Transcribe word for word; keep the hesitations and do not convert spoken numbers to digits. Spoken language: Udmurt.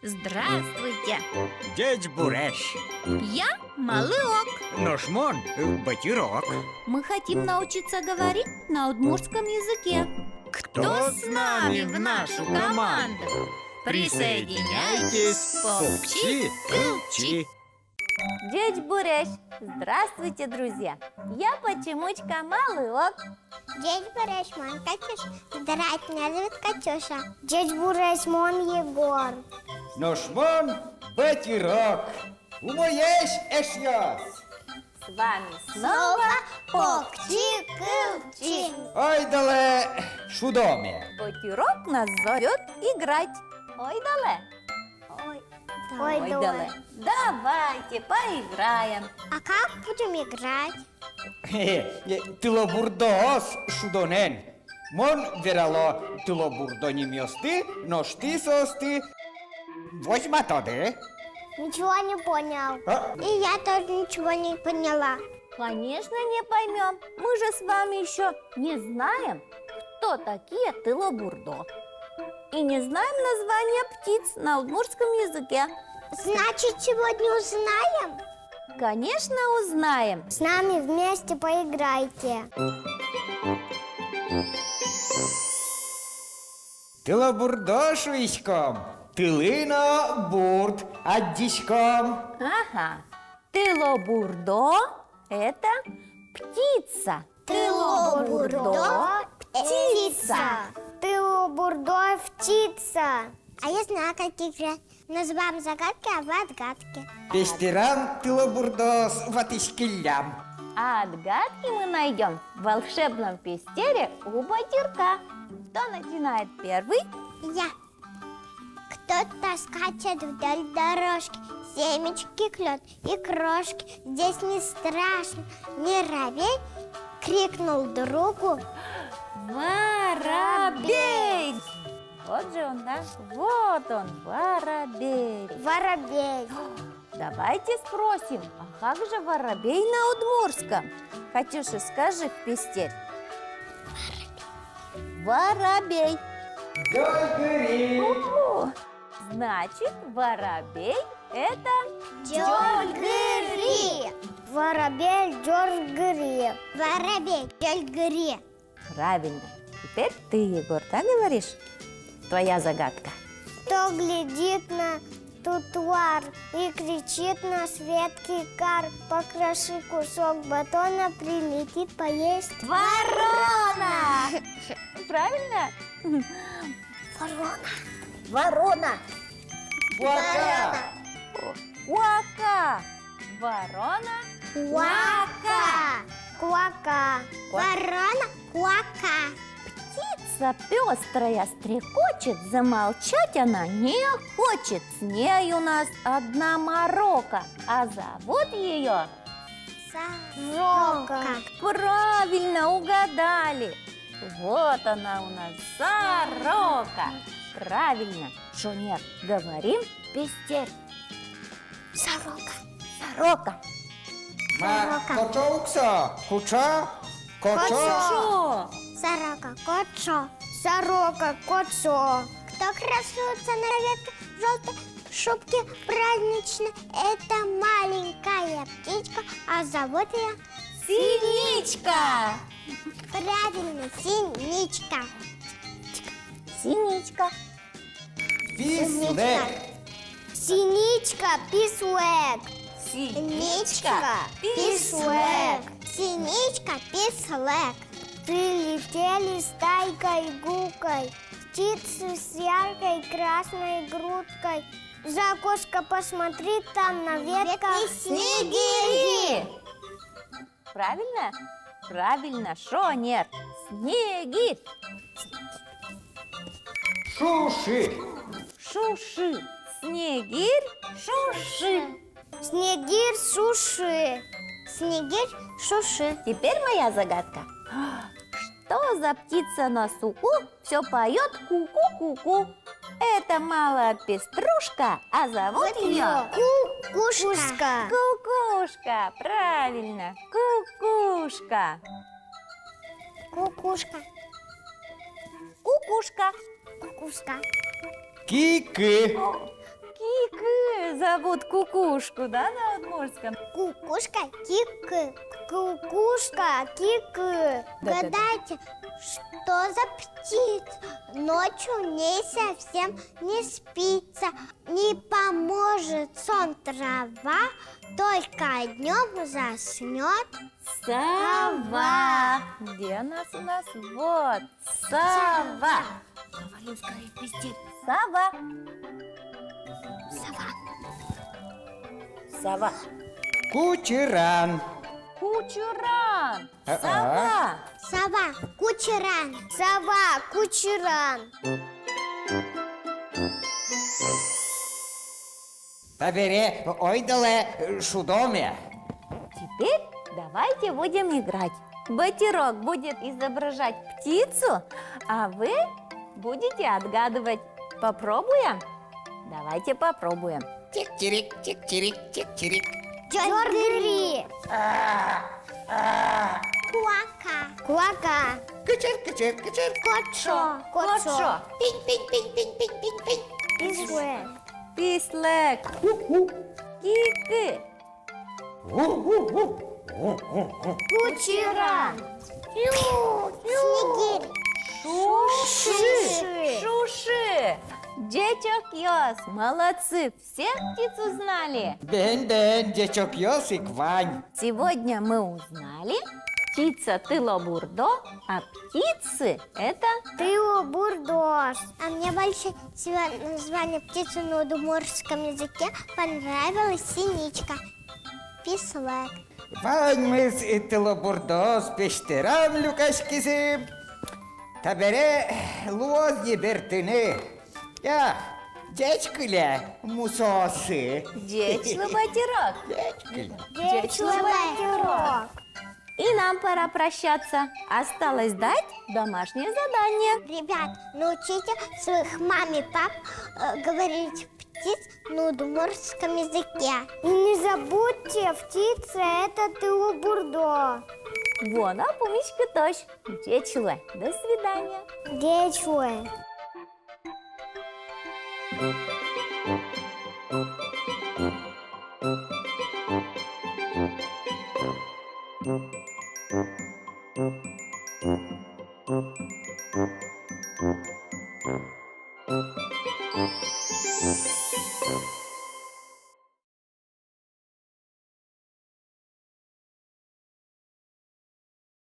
Здравствуйте! Ӟечбуресь! Я Малыок. Нош мон, э, Батырок. Мы хотим научиться говорить на удмуртском языке. Кто с нами в нашу команду? Присоединяйтесь, покчи, кылчи. Ӟечбуресь! Здравствуйте, друзья! Я почемучка Малыок. Ӟечбуресь, мон Катюша. Здравствуйте, меня зовут Катюша. Ӟечбуресь, мон Егор. Нош мон Батырок. Умоесь, эшъёс! С вами снова Покчи-кылчи. Ойдолэ шудоме. Батырок нас зовёт играть. Ойдолэ. Ой, ойдолэ. Давайте поиграем. А как будем играть? Э, тылобурдоос шудонэн. Мон верало тылобурдо нимъёсты, нош тӥ соосты возьматоды. Ничего не понял. А? И я тоже ничего не поняла. Конечно, не поймём. Мы же с вами ещё не знаем, кто такие тылобурдо. И не знаем названия птиц на удмуртском языке. Значит, сегодня узнаем? Конечно, узнаем. С нами вместе поиграйте. Тылобурдо шуиськом, тылы но бурд адӟиськом. Ага. Тылобурдо — это птица. Тылобурдо — птица. Тылобурдо — птица. А я знаю, как играть. Называем загадки, а вы отгадки. Пестерам тылобурдоос ватӥськиллям. А отгадки мы найдём в волшебном пестере у Батырка. Кто начинает первый? Я. Кто-то скачет вдоль дорожки, семечки клюёт и крошки. Здесь не страшно, не робей, крикнул другу воробей. Вот же он, да? Вот он, воробей. Воробей. Давайте спросим, а как же воробей на удмуртском? Катюша, скажи в пестерь. Воробей. Ӟольгыри. О, значит, воробей — это ӟольгыри. Воробей — ӟольгыри. Воробей — ӟольгыри. Правильно. Теперь ты, Егор, так говоришь? Твоя загадка. Кто глядит на тротуар и кричит на светке кар: «Покроши кусок батона, прилетит поесть». Ворона! Правильно? Ворона. Ворона. Куака. Куака. Ворона. Куака. Куака. Ворона. Куака. Птица пёстрая стрекочет, замолчать она не хочет. С ней у нас одна морока, а зовут её Сорока. Правильно угадали. Вот она у нас, сорока. Правильно. Шонер, говорим пестерь. Сорока. Сорока. Ма, сорока. Кочо ук со, кучо? Кочо. Кочо. Сорока, кочо. Сорока, кочо. Кто красуется на ветке в жёлтой шубке праздничной? Это маленькая птичка, а зовут её Синичка. Правильно, синичка. Синичка. Пислэк. Синичка, пислэк. Синичка, пислэк. Синичка, пислэк. Прилетели стайкой, гуркой птицы с яркой красной грудкой. За окошко посмотри, там на ветках снегири. Правильно? Правильно, шонер. Снегирь. Шушы. Шушы. Снегирь шушы. Снегирь шушы. Снегирь шушы. Теперь моя загадка. Что за птица на суку всё поёт ку-ку-ку-ку? Это малая пеструшка, а зовут её Кукушка. Кукушка, правильно. Кукушка. Кукушка. Кукушка. Кукушка. Кикы. О, Кикы зовут кукушку, да, на удмуртском? Кукушка кикы. Кукушка кикы. Да, да, да. Гадайте, что за птица? Ночью в ней совсем не спится. Не поможет сон трава, только днём заснёт. Сова. Сова. Где у нас, у нас? Вот. Сова. Сова. Говорим скорее вместе. Сова. Сова. Сова. Кучыран. Кучыран. А-а. Сова. Сова. Кучыран. Сова. Кучыран. Табере ойдолэ шудоме. Теперь давайте будем играть. Батирок будет изображать птицу, а вы будете отгадывать. Попробуем? Давайте попробуем. Чик-чирик, чик-чирик, чик-чирик. Ӟордыри. А, а. Куака. Куака. Кычыр, кычыр, кычыр. Кочо. Кочо. Кочо. Пинь, пинь, пинь, пинь, пинь, пинь, пинь. Пишлык. Пишлык. Кикы. Кучыран. Снегирь. Шушы. Шушы. Шушы. Ӟечокъёс, молодцы. Все птиц узнали? Бен, бен, ӟечокъёс ик вань. Сегодня мы узнали: птица тылобурдо, а птицы это тылобурдоос. А мне больше всего название птицы на удмуртском языке понравилось — синичка. Пишлык. Ваньмыз тылобурдоос песьтэрам люкаськизы. Табере луоз йыбырттыны. Я, ӟеч кыле, мусоосы. Ӟеч лу, Батирок. Ӟеч кыле. Ӟеч лу, Батирок. И нам пора прощаться. Осталось сдать домашнее задание. Ребят, научите своих мам и пап, э, говорить птиц на удмуртском языке. И не забудьте, птица — это тылобурдо. Вуоно пумиськытозь. Ӟеч луэ. До свидания. Ӟеч луэ.